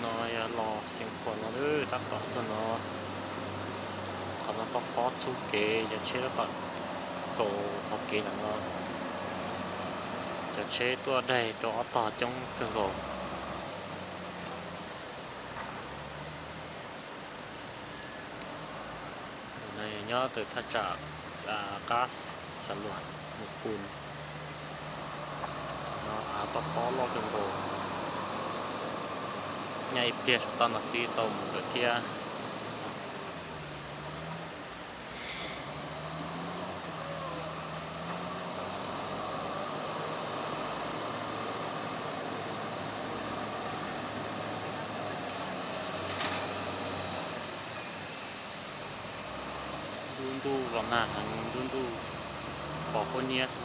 No yog los Xeev Khuam no, tab tom txog no, qhov no pob pob txhub kev, cov tsheb tab tom kaum qhov kev ntawm no. Cov tsheb tuaj daig rau ob tog coob kawg nkaus. Nyob ntawm thaj tsam qab Xav Luam, Mus Khun. No av pob pob loj kawg nkaus. Nyaj ib pliag saum toj no xwb tau mus lawm thiab. Ntuj ntuj los nag heev, ntuj ntuj pos kuab niab xwb.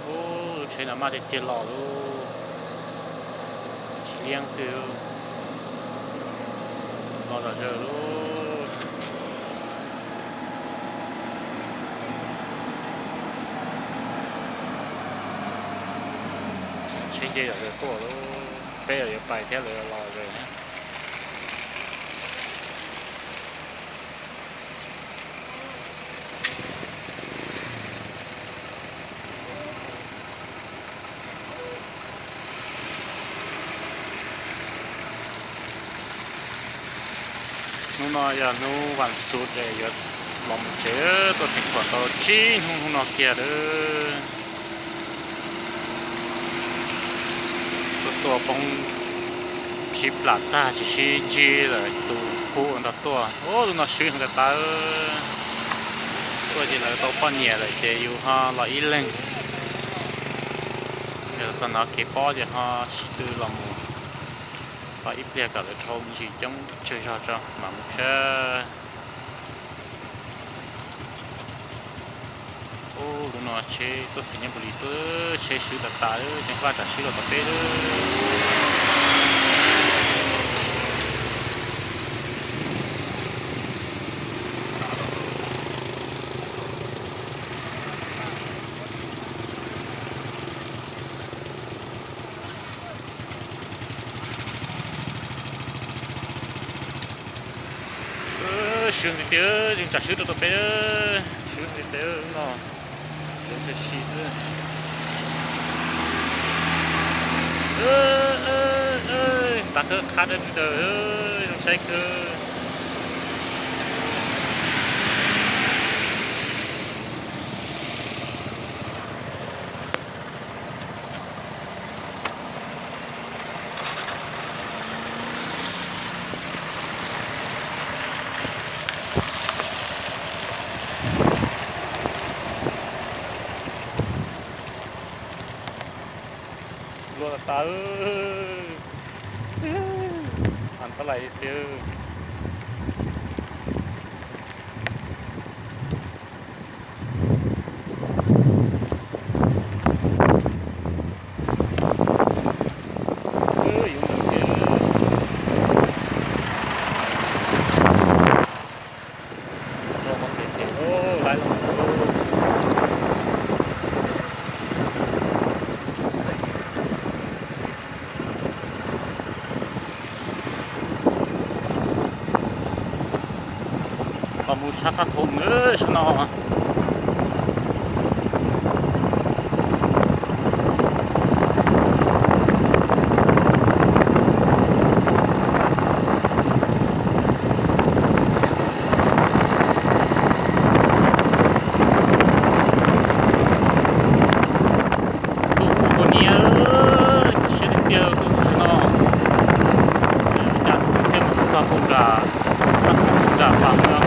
Ub, lub tsheb no maj tiag tiag los lauj, tsis liab twg, los zom zaws lauj. Tsheb nce zom zaws tuaj lauj, peb los yuav pais thiab lawv los zom zaws. Hnub no yog hnub vas xuv es yuav los mus tsev, tuaj Xeev Khuam tau tsib hnub hnub no kiag lawm. Tuaj tuaj poob sib plam tag tsis sib ntsib lawm, tus khub ntog tuaj. Ub, lub no swb heev tas tas. Tuaj ces lawv tau poj niam lawm ces yus ho los ib leeg. Yog txog no kev pob ces ho sib tw los mus, tos ib pliag kom lawv dhau me ntsis coob tsawg zog tso mam mus saib. Ub, lub no tsheb tuaj Xais Nyab Npus Lis tuaj, tsheb swb tas tas, ceev faj tsam swb los tom peb. Swb tiag tiag, yeej tsam swb rau tom peb, swb tiag tiag no, ntsia xwb. Tav kawg qhab dawb daws, zoo saib kawg. Luaj tas tas, tab lais tiag. Los mus sab qab thoob na, sab no. Ntuj pos kuab niab, kho siab tiag tiag tus sab no. Cas tus thiaj mus txog puag nram, nram pas muag